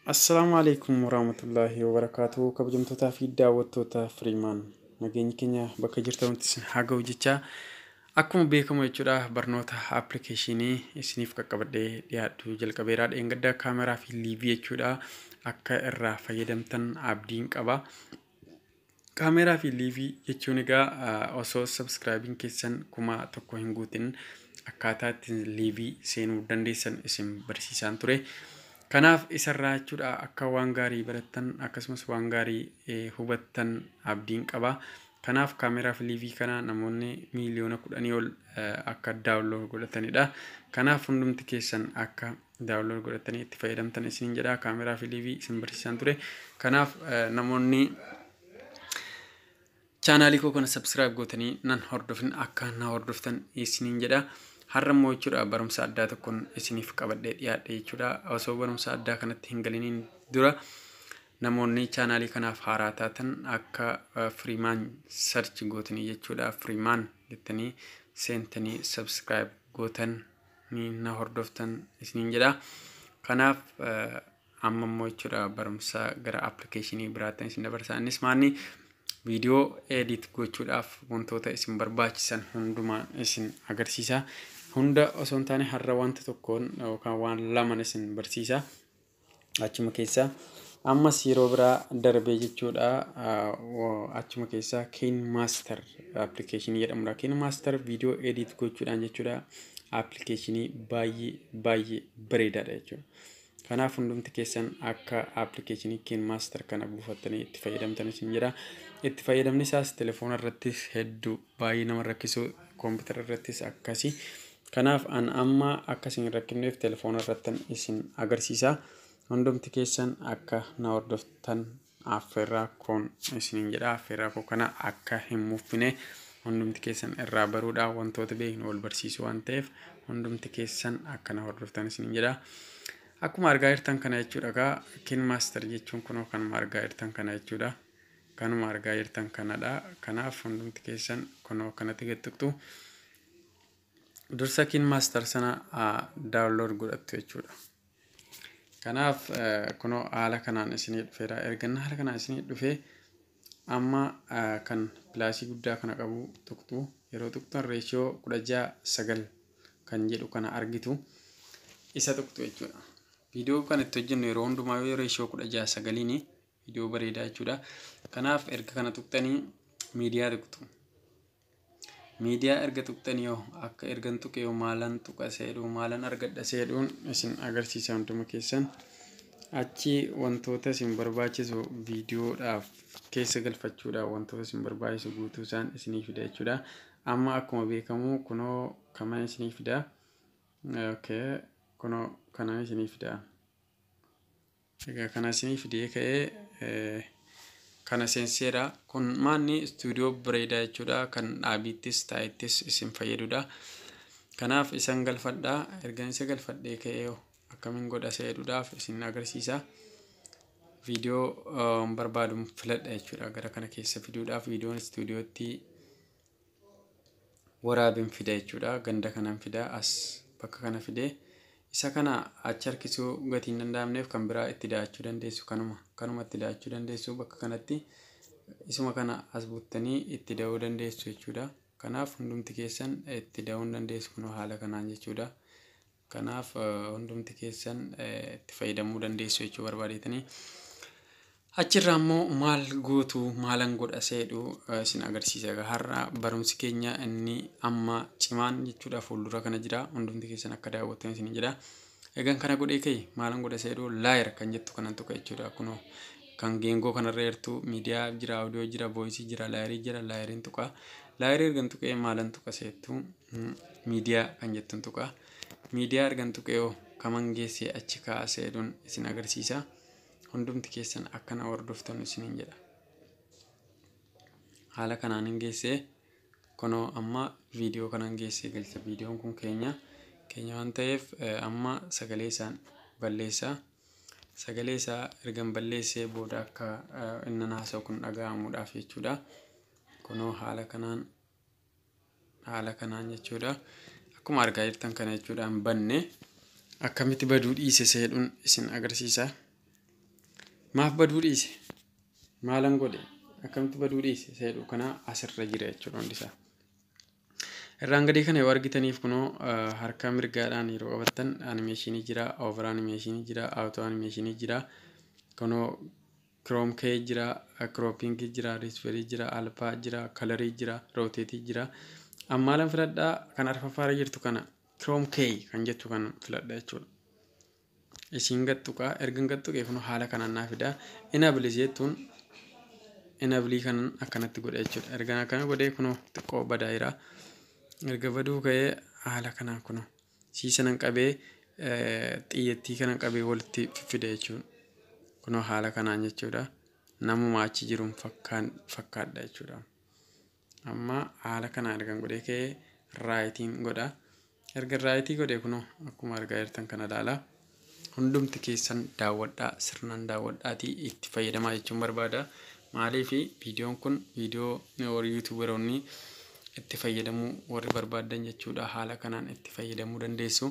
Assalaamu alaikum warahmatullaahi wabarakaatuh. Kabajamtootaa fi daawwattoota Firiimaan, nageenyi keenya bakka jirtanitti isin haa ga'u jechaa, akkuma beekamu jechuudha, barnoota appilikeeshinii isiniif qaqqabadhee dhiyaadhu jalqabeeraa. Dheengaddaa kaameraa fi liivii jechuudha, akka irraa fayyadamtan abdiin qaba. Kaameraa fi liivii jechuun egaa osoo subscribeiin keessan 1000 hin guutin akkaataa ittiin liivii seenuu dandeessan isin barsiisaan ture. Kanaaf isarraa jechuudha akka waan gaarii barattan, akkasumas waan gaarii hubattan abdiin qaba. Kanaaf kaameraa fi liivii kana namoonni miiliyoona 10 ol akka download godhatanidha. Kanaaf hundumti keessan akka download godhatanii itti fayyadamtan isiniin jedha. Kaameraa fi liivii isin barsiisaan ture. Kanaaf namoonni chaanaalii koo kana subscribe gootanii nan hordofin akka na hordoftan isiniin jedha. Har'a immoo jechuudha barumsa addaa tokkoon isiniif qabadhee dhiyaadhe jechuudha. Osoo barumsa addaa kanatti hin galiniin dura, namoonni chaanaalii kanaaf haaraa taatan akka Firiimaan search gootanii jechuudha. Firiimaan jettanii seentanii subscribe gootan na hordoftan isiniin jedha. Kanaaf amma immoo jechuudha barumsa gara appilikeeshinii biraatti isin dabarsa. Innis maanni viidiyoo edit gochuudhaaf wantoota isin barbaachisan hundumaa isin agarsiisa. Hunda osoo hin taane har'a wanta tokkoon yookaan waan laman isin barsiisa. Achuma keessa ammas yeroo biraa darbee jechuudha, achuma keessa KineMaster appilikeeshinii jedhamudha. KineMaster viidiyoo edit gochuudhaan jechuudha appilikeeshinii baay'ee baay'ee bareedaadha jechuudha. Kanaaf hundumti keessan akka appilikeeshinii KineMaster kana buufattanii itti fayyadamtan isin jedha. Itti fayyadamni isaas telefoona irrattis hedduu baay'ee nama rakkisu, koompitara irrattis akkasi. Kanaaf an amma akka isin hin rakkifneef telefoona irrattan isin agarsiisa. Hundumti keessan akka na hordoftan affeerraa koon isiniin jedha. Affeerraa koo kana akka hin muffine, hundumti keessan irraa baruudhaan wantoota beeknu wal barsiisuu waan ta'eef, hundumti keessan akka na hordoftan isiniin jedha. Akkuma argaa jirtan kana jechuudha egaa, KineMaster jechuun kunoo kanuma argaa jirtan kana jechuudha. Kanuma argaa jirtan kanadha. Kanaaf hundumti keessan kunoo kanatti gad tuqxu. Dursa KineMaster sana download godhattu jechuudha. Kanaaf kunoo haala kanaan isinii dhufeera. Erga haala kanaan isinii dhufee, amma kan plusii guddaa kana qabu tuqxu. Yeroo tuqxan ratio 16:9 kan jedhu kana argitu, isa tuqxu jechuudha. Viidiyoo kan itti hojjennu yeroo hundumaa yoo ratio 16:9iini viidiyoo bareedaa jechuudha. Kanaaf erga kana tuqxanii miidiyaa tuqxu. Miidiyaa erga tuqxanii yoo akka ergan tuqe yoo maalan tuqa seedhuu, maalan argadha seedhuun isin agarsiisa hunduma keessan. Achi wantoota isin barbaachisu viidiyoodhaaf keessa galfachuudhaaf wantoota isin barbaachisu guutuu isaan isinii fida jechuudha. Amma akkuma beekamu kunoo kaman isinii fida. Okay, kunoo kana isinii fida. Egaa kana isinii fidee ka'ee kana seenseera. Kun maanni istuudiyoo bareedaa jechuudha. Kan dhaabiittis taa'ettis isin fayyadudha. Kanaaf isan galfadhaa. Ergan isa galfadhee ka'ee akkamiin godha seedhuudhaaf isin agarsiisa. Viidiyoo barbaadu filadha jechuudha. Gara kana keessa fiduudhaaf viidiyoon istuudiyootti waraabeen fida jechuudha. Ganda kanan fida, as bakka kana fidee isa kana achi harkisuu gatii hin danda'amneef kan biraa itti da'achuu dandeessu, kanuma itti da'achuu dandeessu, bakka kanatti isuma kana as buttanii itti da'uu dandeessu jechuudha. Kanaaf hundumti keessan itti da'uu hin dandeessu kun haala kanaan jechuudha. Kanaaf hundumti keessan itti fayyadamuu dandeessu jechuu barbaadetanii. Achirraa immoo maal gootu, maalan godha seedhu isin agarsiisa. Har'a barumsi keenya inni amma cimaan jechuudha fuuldura kana jira. Hundumti keessan akka daawwattan isin jedha. Egaan kana godhee ka'e maalan godha seedhu, layer kan jettu kanan tuqa jechuudha. Kunoo kan geengoo kanarra jirtu, miidiyaa jira, audio jira, voiceii jira, layerii jira, layeriin tuqa. Layerii ergan tuqee maalan tuqa seettu, miidiyaa kan jettuun tuqa. Miidiyaa ergan tuqee hoo kaman geessee achi kaa'a seedhuun isin agarsiisa. Hundumti keessan akkana hordoftan isiniin jedha. Haala kanaan hin geessee, kunoo amma viidiyoo kanan geessee galcha. Viidiyoon kun keenya keenya waan ta'eef amma sagalee isaan balleessaa. Sagalee isaa ergan balleessee booda akka inni haasa'u kun dhaga'amuudhaaf jechuudha. Kunoo haala kanaan jechuudha. Akkuma argaa jirtan kana jechuudha, hin banne, akkamitti baduu dhiise seedhuun isin agarsiisa. Maaf baduu dhiise? Maalan godhe? Akkamitti baduu dhiise? Isa jedhu kana asirra jira jechuudha hundisaa. Irraan gadii kana yoo argitaniif kunoo harka mirgaadhaan yeroo qabattan animeeshinii jira, over animeeshinii jira, auto animeeshinii jira, kunoo chrome key jira, cropping jira, risperii jira, alpha jira, colorii jira, rotate jira. Amma maalan filadhaa? Kan arfaffaarra jirtu kana, chrome key kan jettu kan filadha jechuudha. Isiin gattuqaa, erga gattuqee kunoo haala kanaan naa fida. Enable jettuun enable kanan akkanatti godha jechuudha. Erga akkana godhee kunoo xiqqoo badaa jira. Erga baduu ka'ee haala kanaan kunoo siisanan qabee xiyyattii kanan qabee walitti fiffida jechuudha. Kunoo haala kanaan jechuudha. Namuma achi jiruun fakkaadha jechuudha. Amma haala kanaan erga godhee ka'ee rightiin godha. Erga rightii godhee kunoo akkuma argaa jirtan kana ilaala. Hundumti keessan daawwadhaa, sirnaan daawwadhaatii itti fayyadamaa jechuun barbaada. Maaliif viidiyoon kun viidiyoo warri YouTuberoonni itti fayyadamuu warri barbaadan jechuudha. Haala kanaan itti fayyadamuu dandeessu.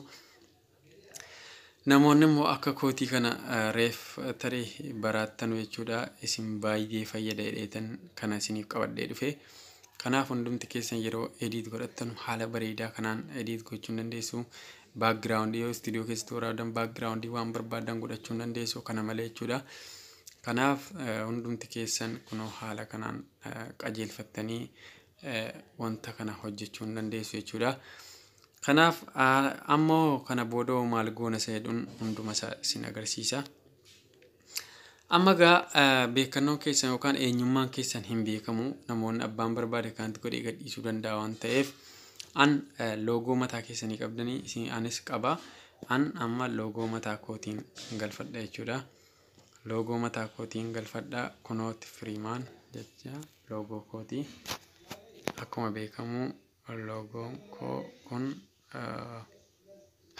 Namoonni immoo akka kootii kana reef tarii baraattan jechuudha. Isin baay'ee fayyada jedheetan kana isiniif qabadhee dhufe. Kanaaf hundumti keessan yeroo edit godhattan haala bareedaa kanaan edit gochuu dandeessu. Backgroundii yoo istuudiyoo keessatti waraabdan backgroundii waan barbaadan godhachuu dandeessu kana malee jechuudha. Kanaaf hundumti keessan kunoo haala kanaan qajeelfattanii wanta kana hojjechuu hin dandeessu jechuudha. Kanaaf ammoo kana booda maal goona isa jedhuun hunduma isaa isin agarsiisa. Amma gaa beekannoon keessan yookaan eenyummaan keessan hin beekamu, namoonni abbaan barbaade kanatti godhee gadhiisuu danda'a waan ta'eef an loogoo mataa keessanii qabdanii isin anis qaba. An amma loogoo mataa kootiin galfadha jechuudha. Loogoo mataa kootiin galfadha, kunooti Firiimaan jecha loogoo kootii. Akkuma beekamu loogoon koo kun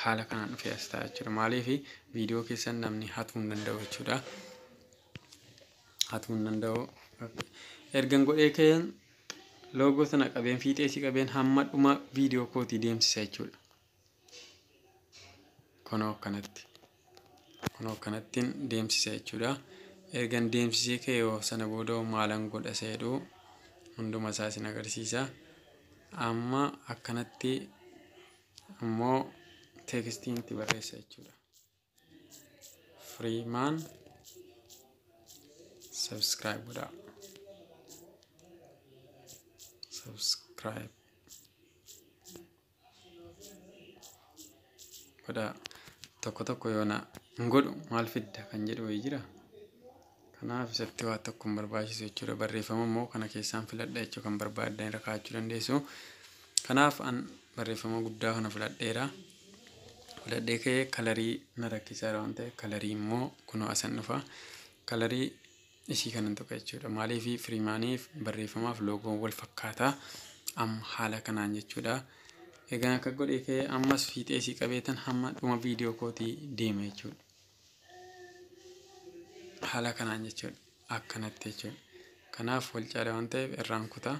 haala kanaan dhufee as ta'a jechuudha. Maaliif viidiyoo keessan namni hatuu hin danda'u jechuudha. Hatuu hin danda'u. Ergan godhee ka'een loogoo sana qabeen fiixee isii qabeen hamma dhuma viidiyoo kootii deemsisa jechuudha. Kunoo akkanatti. Kunoo akkanattiin deemsisa jechuudha. Ergan deemsisee ka'ee sana booda maalan godha isa jedhu hunduma isaa isin agarsiisa. Amma akkanatti immoo textiin itti barreessa jechuudha. Firiimaan subscribe godhaa. Subscribe godhaa. Tokko tokko yoona hin godhu maal fidda kan jedhu wayii jira. Kanaaf isatti waa tokko hin barbaachisu jechuudha. Barreeffama immoo kana keessaan filadha jechuu kan barbaaddan irra kaa'achuu dandeessu. Kanaaf an barreeffama guddaa kana filadheera. Filadhee ka'ee colorii na rakkisaa waan ta'eef colorii immoo kunoo asan dhufa. Colorii ishii kanan tuqa jechuudha. Maaliif firiimaaniif barreeffamaaf loogoon wal fakkaataa amma haala kanaan jechuudha. Egaa akka godhee ka'ee ammas fiixee isii qabeetan hamma dhuma viidiyoo kootii deema jechuudha. Haala kanaan jechuudha. Akkanatti jechuudha. Kanaaf wal caala waan ta'eef irraan kutaa.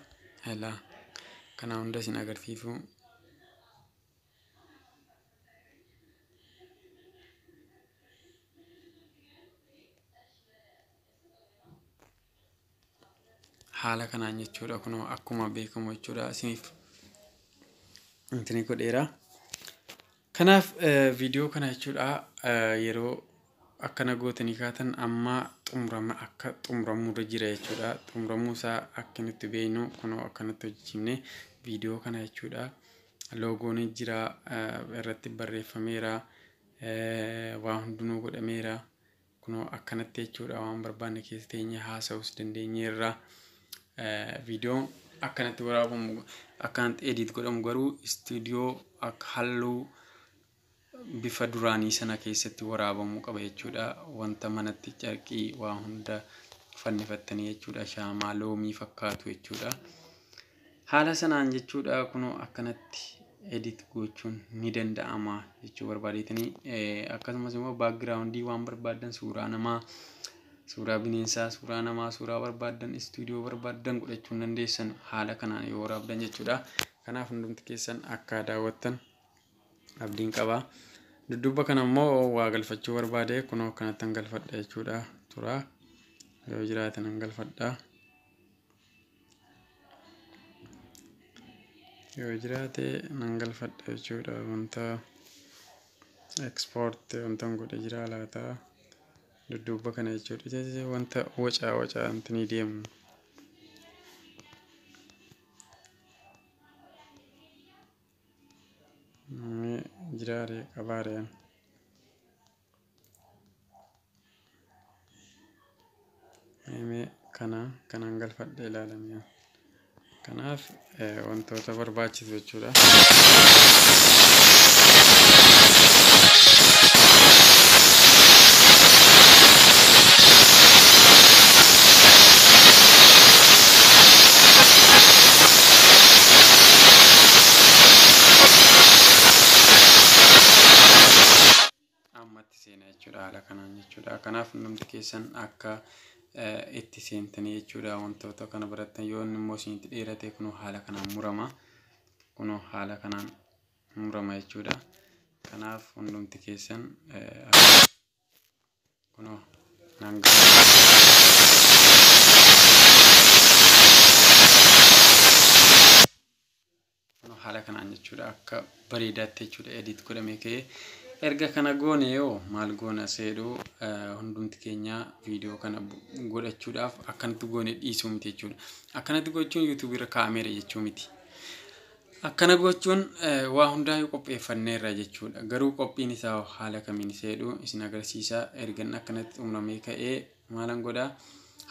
Ilaa kana hunda isin agarsiisuu. Haala kanaan jechuudha. Kunoo akkuma beekamu jechuudha. Isiniif intini godheera. Kanaaf viidiyoo kana jechuudha yeroo akkana gootanii kaatan amma xumurama akka xumuramurra jira jechuudha. Xumuramuu isaa akka nutti beeknu kunoo akkanatti hojjechifne viidiyoo kana jechuudha. Loogoon jira, irratti barreeffameera, waa hundinuu godhameera. Kunoo akkanatti jechuudha waan barbaanne keessa teenyee haasa'uus dandeenyeerra. Viidiyoon akkanatti waraabamu, akkanatti edit godhamu garuu istuudiyoo akka halluu bifa duraanii sana keessatti waraabamuu qaba jechuudha. Wanta manatti carqii waa hunda fannifattanii jechuudha. Shaamaa loomii fakkaatu jechuudha. Haala sanaan jechuudha kunoo akkanatti edit gochuun ni danda'ama jechuu barbaadeetanii, akkasumas immoo backgroundii waan barbaaddan, suuraa namaa, suuraa bineensaa, suuraa namaa, suuraa barbaaddan, istuudiyoo barbaaddan godhachuu hin dandeessan haala kanaan yoo waraabdan jechuudha. Kanaaf hundumti keessan akka daawwattan abdiin qaba. Dudduuba kana immoo waa galfachuu barbaade kunoo akkanatti nan galfadha jechuudha. Tura yoo jiraate nan galfadha. Yoo jiraate nan galfadha jechuudha. Wanta export wanta godhe jira laata dudduuba kana jechuudha. Wanta wacaa wacaa wanti ni deemu. Jiraare qabaare. Mee kana kanaan galfadhe ilaalame. Kanaaf wantoota barbaachisu jechuudha. Ammatti seena jechuudha haala kanaan jechuudha. Kanaaf hundumti keessan akka itti seentanii jechuudha wantoota kana barattan yoo inni immoo isinitti dheerate kunoo haala kanaan murama. Kunoo haala kanaan murama jechuudha. Kanaaf hundumti keessan kunoo nan kunoo haala kanaan jechuudha akka bareedaatti jechuudha edit godhamee ka'ee. Erga kana goone yoo maal goona seedhuu hundumti keenya viidiyoo kana godhachuudhaaf akkanatti goone dhiisuu miti jechuudha. Akkanatti gochuun yuutuubii irra kaa'ameera jechuu miti. Akkana gochuun waa hundaayyuu qopheeffanneerra jechuudha. Garuu qophiin isaa haala kamiin seedhuu isin agarsiisa. Ergan akkanatti xumuramee ka'ee maalan godhaa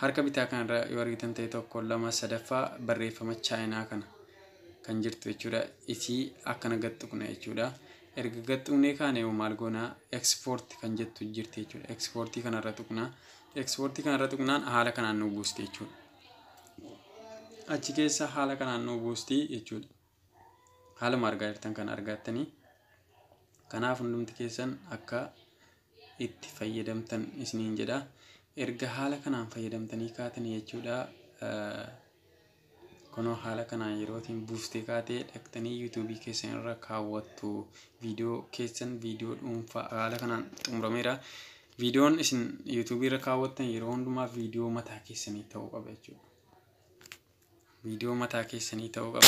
harka bitaa kanarra yoo argitan ta'e 1 2 3ffaa barreeffama chaayinaa kana kan jirtu jechuudha. Isii akkana gad tuqna jechuudha. Erga gad tuqnee kaane maal goonaa ekspoorti kan jettu jirti jechuudha. Ekspoortii kanarra tuqnaa. Ekspoortii kanarra tuqnaan haala kanaan nu buusti jechuudha. Achi keessa haala kanaan nu buusti jechuudha. Haaluma argaa jirtan kana argattanii. Kanaaf hundumti keessan akka itti fayyadamtan isiniin jedha. Erga haala kanaan fayyadamtanii kaatanii jechuudha. Kunoo haala kanaan yerootiin buustee kaatee dhaqxanii yuutuubii keessan irra kaawwattu. Viidiyoo keessan viidiyoo dhuunfaa haala kanaan xumurameera. Viidiyoon isin yuutuubii irra kaawwattan yeroo hundumaa viidiyoo mataa keessanii ta'uu qaba jechuudha. Viidiyoo mataa keessanii ta'uu qaba.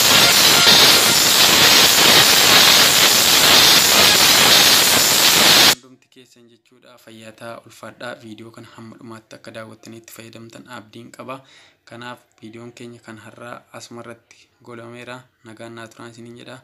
Hundumti keessan jechuudha fayyataa ulfaadhaa viidiyoo kana hamma dhumaatti akka daawwattanii itti fayyadamtan abdiin qaba. Kanaaf viidiyoon keenya kan har'aa asumarratti golameera. Nagaan naa turaa isiniin jedha.